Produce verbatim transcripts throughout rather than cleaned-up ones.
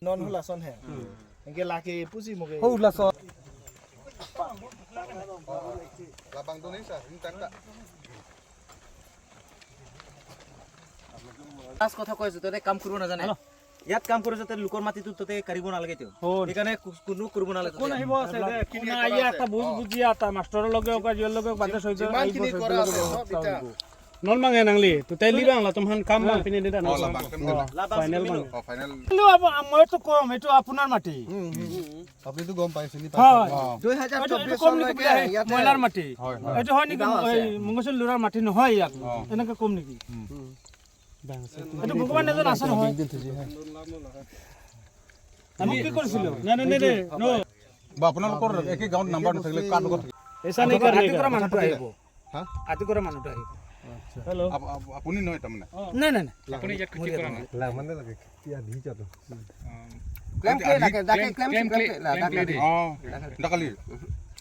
Non hula son he. Anke lake pusi mo ke. Ho laso. Labang tu ni sa, ini tak tak. Last কথা কৈ আছো, তহঁতে কাম কৰিব নাজানে। ইয়াত কাম কৰিছে, তহঁতে লোকৰ মাটিটো তহঁতে কাঢ়িব নালাগে তো। কোন? সেইকাৰণে কো-, কোনো কৰিব নালাগে কোন তহঁতে। আহিব আছে দে? কোন আহিব আছে? এটা বুজ বুজি এটা মাষ্টৰৰ লগে হওক, জিঅ'ৰ লগে হওক, বাদে সৈতে যিমানখিনি আহিব, কৰা আছে, সৈতে সব লগে এতিয়া। হওক। নলমাঙে নাংলি, তো তাই লিবাং la, তুমহান কাম bang pini dida. Oh, nang labang, labang. Final bang. Oh, final. কিন্তু আপ-, মইতো কম, এইটো আপোনাৰ মাটি। আপুনি তো গম পাই, চিনি পাই। হয়। অ। এইটো, এইটো কম নেকি বোলে, ইয়াতে মইনাৰ মাটি। হয়, হয়। এইটো হয় নেকি? গাঁও আছে। এই মংগলচৰণ ল'ৰাৰ মাটি নহয় ইয়াত। অ। এনেকে কম নেকি? এইটো ভগৱান এজন আছে নহয়। আমি কি কৰিছিলো? নাই, নাই, নাই, নাই, no। বা আপোনালোকৰ একে গাঁৱত নাম্বাৰ নাথাকিলে কাৰ লগত থাকিব? এইচা নেকি? আদি কৰা মানুহটো আহিব। হা? আদি কৰা মানুহটো আহিব। আচ্ছা। হেল্ল'। আপ-, আপ-, আপুনি নহয় তাৰমানে? নাই, নাই, নাই। আপুনি ইয়াত খেতি কৰা নাই? লাগে মানে লাগে, খেতি আধি যাতো। Claim আধি, claim, আধি, claim, claim, claim, claim, claim, claim, claim, claim। অ, দাকালি।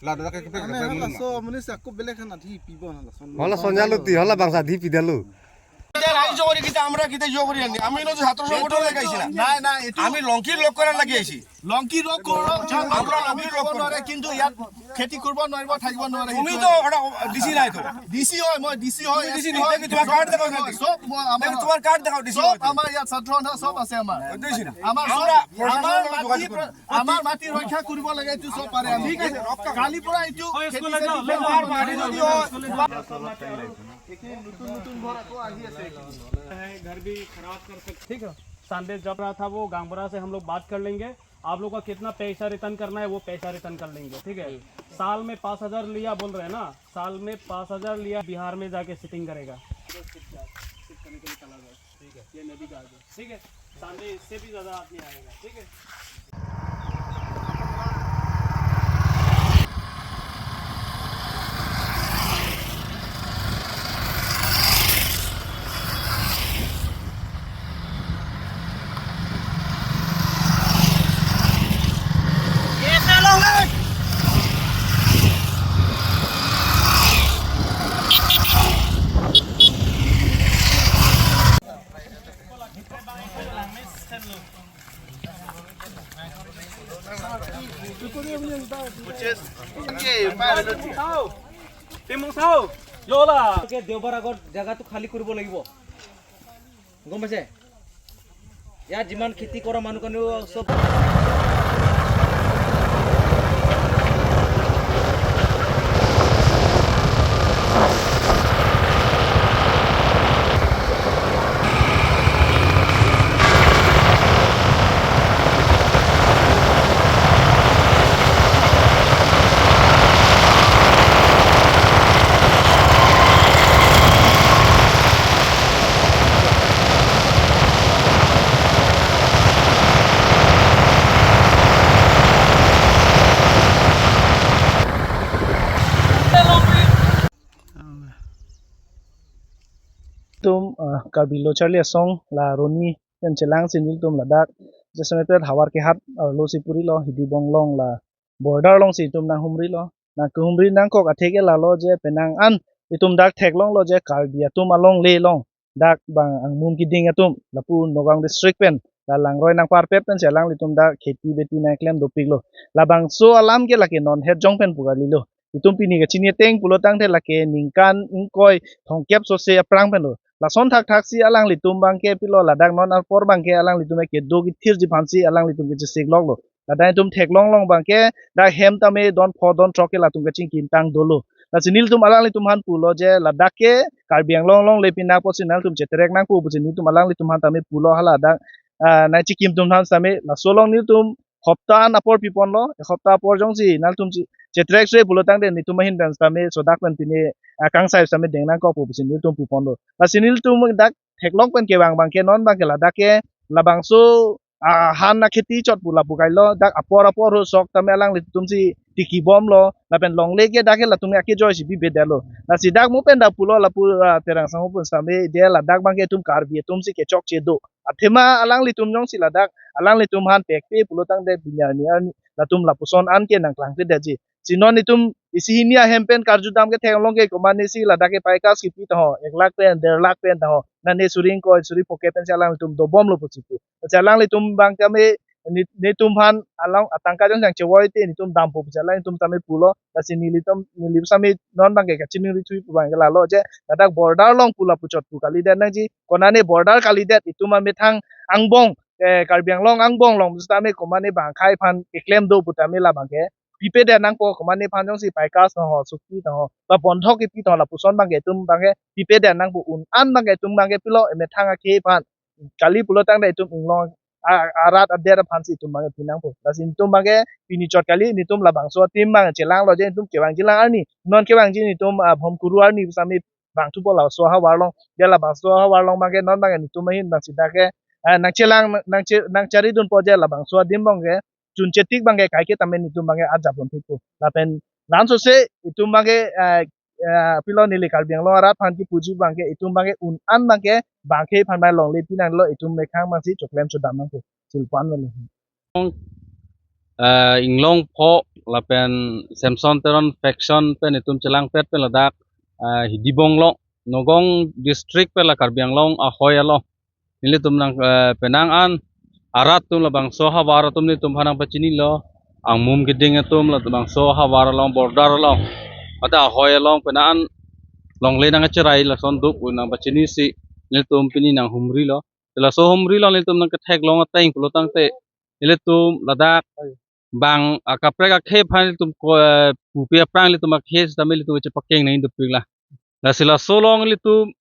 লা, দাকালি, মানে, claim, hala claim, so, মানে, সি আকৌ বেলেগ এখন আধি পিব, hala, চন-, hala, চন-, চঞ্জালো তি, hala, bangsa আধি পিদালো। এতিয়া ৰাইজ জগৰি কিতা, আমরা কিতা জগৰি আনি? আমি হলো ছাত্ৰ সংগঠন লেগাইছি না। নাই, নাই, এইটো আমি লংকিৰ লগ কৰা লাগি আইছি। লংকি লগ কৰা, আমরা লংকি লগ কৰিব নোৱাৰে, কিন্তু ইয়াত খেতি কৰিব নোৱাৰিব, থাকিব নোৱাৰে। তুমি তো এটা ডিচি নাই তো। ডিচি হয়, মই ডিচি হয়, তুমি ডিচি এছ পি নহয়, হয়। তোমাৰ কাৰ্ড দেখাও না। চব মই, আমাৰ, তোমাৰ কাৰ্ড দেখাও, ডিচি চব হয়। আমাৰ ইয়াত ছাত্ৰ সন্থা চব আছে আমাৰ। ডিচি না। আমাৰ চব, আমাৰ মাটি, আমাৰ মাটি ৰক্ষা কৰিব লাগে, এইটো চব পাৰে আমি। ঠিক আছে, ৰক্ষা। কালিৰ পৰা এইটো খেতি চেতি কৰিব। তোমাৰ মাটি যদি হয়, এইখিনি নতুন নতুন ঘৰ আকৌ আহি আছে। है, घर भी खराब कर सकते। ठीक है, संदेश जब रहा था, वो गांगबरा से हम लोग बात कर लेंगे। आप लोग का कितना पैसा रिटर्न करना है, वो पैसा रिटर्न कर लेंगे, ठीक है। साल में पाँच हजार लिया बोल रहे हैं ना, साल में पाँच हजार लिया, बिहार में जाके सिटिंग करेगा। ठीक है, ये नदी का आगे, ठीक है, सामने इससे भी ज्यादा आदमी आएगा, ठीक है। Timung sao, yola. দেওবাৰ আগত জাগাটো খালী কৰিব লাগিব। গম পাইছে? ইয়াত যিমান খেতি কৰা মানুহ কাৰণে চব Tum, ah, Karbi Lo Charli Asong la aroni pen chelangsi nelitum ladak jasemet pet Howraghat arlo si puri lo, Hidibong along la border alongsi itum nanghumri lo. Nangkehumri nangkok athe ke lalo je penang an itum dak theklonglo je Karbi atum alongle along dak bang angmum kiding atum lapu Nagaon district pen la langroi nangparpet pensi alanglitum dak kheti beti nangklem dopiklo. Labangso alam ke lake non het jong pen pu kalilo. Itum pini kachini ateng pulo tangte lake ningkan ingkoi thomkep sose aphrang pen lo. Lason thakthaksi alanglitum abangke pilo, ladak non apor abangke alanglitum ke kedo kethirji aphansi alanglitum ke chesik loklo. Ladak itum theklong along abangke dak hem tame don pho don throk ke latum kachingki ingtang dolo. Lasi nelitum alanglitum aphan pulo je ladak ke Karbi Anglong alongle pinapotsi nanglitum chetrek nangpo pusi nelitum alanglitum aphan tame pulo, hala dak, ah, nangchikim atum aphan tame. Laso along nelitum hopta an apor piponlo, e hopta apor jongsi nanglitum che-, chetrek se pulo tangte nelitum ahin pen tame sodak pen pine, ah, kangsai tame deng nangkokpo pusi nelitum puponlo. Lasi nelitum dak theklong pen kevang abangke non abangke ladak ke labangso, ah, han akheti chot pu lapu kailo, dak apor apor ho sok tame alanglitumsi tikibomlo, lapen longle ke dak ke latum akejoisi bibedetlo. Lasi dak mo pen dak pulo lapu, ah, Terang Sangho pu tame de ladak abangke itum Karbi atumsi kechokche do. Athema alanglitum jongsi ladak alanglitum aphan pekpe pulo tangte pini arni latum lapuson an ke nangklangpedetji. Si non itum isi hini ahem pen karjudam ke theklong ke komatne si ladak ke paikas kipi ta ho, ek lakh pen, der lakh pen ta ho, nane suri ingkoi, suri phoke pen si alanglitum dobomlo pusi pu. Si alanglitum abang tame ni-, netum aphan along atangka jong jang chevoi te netum dampo pusi alanglitum tame pulo. Lasi nelitum, neli tame non abang ke kachiningri thui pu abang ke lalo je, ladak border along pu lapuchot pu kalidet nangji, konane border kalidet itum amethang angbong, eh, Karbi Anglong angbong along sitame komatne bang akhei aphan keklem do pu tame labang ke pipedet nangpo, komatne aphan jongsi paikas ta ho, sukti ta ho, ba bondhok kipi ta ho, lapuson abang ke itum abang ke pipedet nangpo, un-an abang ke itum abang ke pilo, emethang akhei aphan. Kali pulo tangte itum inglong a-, arat adet aphan si itum abang ke pi nangpo. Lasi itum abang ke pini chot kali, netum labangso ateam abang chelanglo je, itum kevangji alang arni, non kevangji netum, ah, Bhomkuru arni sitame vangthupo, laso ahavar along. Je labangso ahavar along abang ke non abang ke netum ahin abang sida ke, eh, nangchelang, nangche-, nangcharidunpo je labangso adim abang ke chunchetik abang ke kaike tame netum abang ke ajapon thikpo. Lapen lansose itum abang ke, eh, eh, pilo neli Karbi Anglong arat aphan kipuji abang ke itum abang ke un-an abang ke bang akhei aphan mai longle pi nanglo, itum mekhang abang si choklem chodam nangpo. Silpan lo. Eh, Inglongpho lapen Samson Teron faction pen itum chelangpet pen ladak, eh, Hidibong along, Nagaon district pen la Karbi Anglong ahoi along. Nelitum nang, eh, penang an arat atum labangso ahavar atum nelitum aphan nangpachinilo. Angmum keding atum labangso ahavar along, border along, mate ahoi along penang an longle nangcherai lason do pu nangpachinisi nelitum pini nanghumrilo. Laso humri along nelitum nangketheklong ateng pulo tangte, nelitum ladak bang akaprek akhei aphan nelitum ko, eh, pupe aphrang nelitum akhei sitame nelitum chepakeng nang indupik la. Lasi laso along nelitum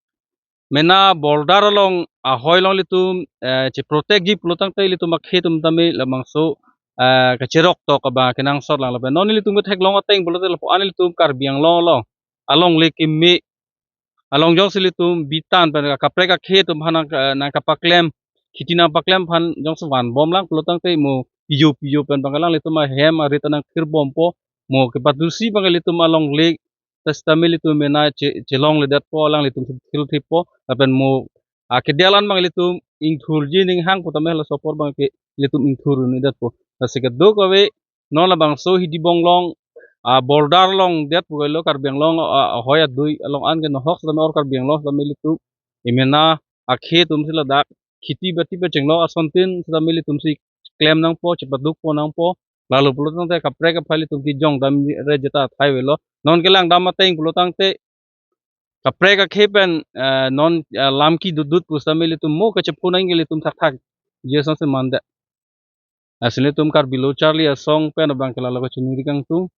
mena border along, ahoi along nelitum, eh, cheprotectji pulo tangte nelitum akhei atum tame labangso, eh, kacherok tok abang kenangsot lang lapen non nelitum ketheklong ateng pulote lapu-an nelitum Karbi Anglong along, alongle keme along jongsi nelitum bitan pen kaprek akhei atum aphan nang, eh, nangkapaklem, kheti nangpaklem aphan jongsi vanbom lang pulo tangte mo pijo pijo pen abang alanglitum ahem arit ta nangthirbompo, mo kepatusi abang nelitum alongle, ta sitame nelitum mena che-, chelongledetpo, alanglitum thilthippo, lapen mo akedelan abang nelitum ingthurji ninghang pu tame laso apor abang ke nelitum ingthur un'edetpo. Lasi kadokave non labangso Hidibong along, ah, border along det pu kailo, Karbi Anglong, ah, ahoi adui along an ke nohok sitame or Karbi Anglong sitame nelitum emena akhei atum si ladak kheti bati pachenglo asontin sitame nelitum si klem nangpo, chepadukpo nangpo. Lalu pulo tangte kaprek akhei nelitum kejong damre jeta athai avelo. Non kelangdam ateng pulo tangte kaprek akhei pen, eh, non, eh, lam kedodot pusitame nelitum mo kachepho nang ke nelitum thakthak je asonsi mande. Lasi nelitum Karbi Lo Charli Asong pen abang ke lalo kachiningri kangtung.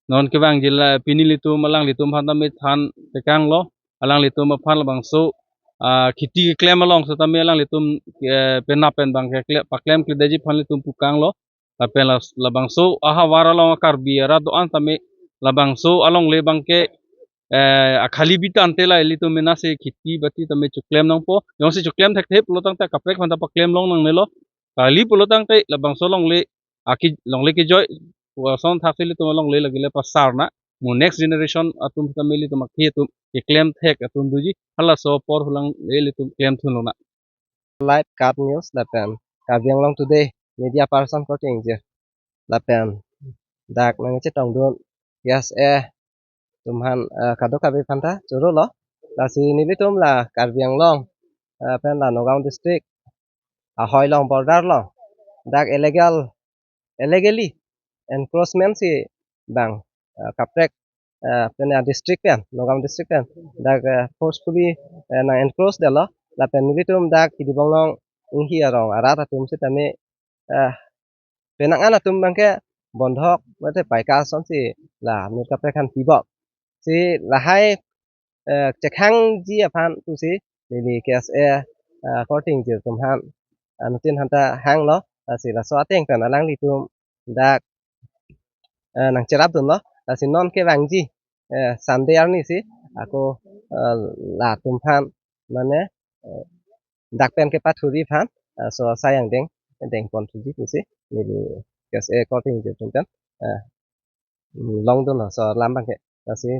Non kevangji la pini nelitum alanglitum aphan tame than tekanglo. Alanglitum aphan labangso, ah, kheti keklem along sitame alanglitum, eh, penap pen abang ke kle-, paklemkledetji aphan nelitum pukanglo. Lapen las-, labangso ahavar along Karbi arat do-an tame labangso alongle abang ke, eh, akhali bitante la ilitum mena si kheti bati tame choklem nangpo. Jongsi choklem thekthe pulo tangte kaprek aphan ta paklem long nangnelo. Kali pulo tangte labangso alongle, aki longle kejoi, pu ason thaksi ilitum alongle lake le pasar na. Mo next generation atum tame ilitum akhei atum keklem thek atum doji, halaso apor hulang le ilitum klemthun lonang. Live Cut News lapen Karbi Anglong Today media person Korte Ingjir lapen dak nangchetongdun K S A atum aphan, eh, kadokave aphan ta chorolo. Lasi nelitum la Karbi Anglong, eh, pen la Nagaon district ahoi along border along dak illegal, illegally encroachment si bang, eh, kaprek, eh, pen a district pen, Nagaon district pen dak, eh, forcefully, eh, nang encroach detlo. Lapen nelitum dak Hidibong along inghi arong arat atum sitame, eh, penang an atum abang ke bondhok mate paikas asonsi la mur kaprek aphan pibom. Si lahai, eh, chekhangji aphan pusi neli K S A, eh, Korte Ingjir atum aphan, eh, anuttin aphan ta hanglo. Lasi laso ateng pen alanglitum dak, eh, nangcherapdunlo. Lasi non kevangji, eh, Sunday arni si ako, eh, latum aphan mane, eh, dak pen kepathurji aphan, eh, so asai angdeng dengponthuji pusi neli K S A Korte Ingjir atum pen, eh, longdunlo so alam abang ke. Lasi